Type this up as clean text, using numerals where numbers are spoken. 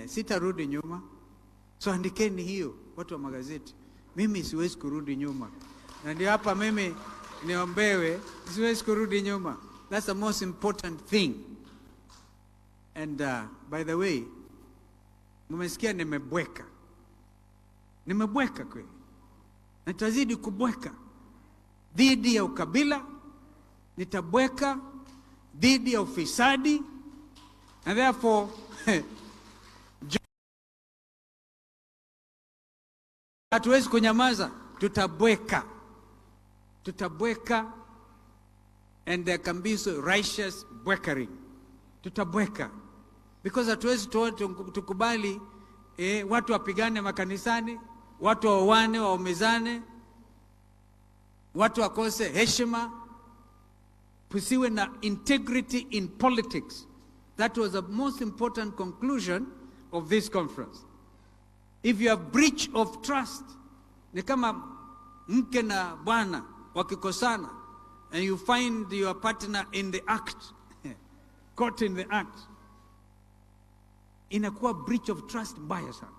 Sitarudi nyuma. So andikeni hiyo, watu wa magazeti. Mimi siwezi kurudi nyuma. Na ndio hapa mimi niombewe, siwezi kurudi nyuma. That's the most important thing. And by the way, mmesikia nimebweka. Nimebweka kweli. Nitazidi kubweka dhidi ya ukabila, nitabweka dhidi ya ufisadi, and therefore hatuwezi kunyamaza, tutabweka. Tutabweka, and there can be so righteous bwekering. Tutabweka because hatuwezi tukubali watu wapigane makanisani, watu waoane, waumizane, watu wakose heshima, pusiwe na integrity in politics. That was the most important conclusion of this conference. If you have breach of trust, ni kama mke na bwana wakikosana, and you find your partner in the act, caught in the act, inakuwa breach of trust mbaya sana.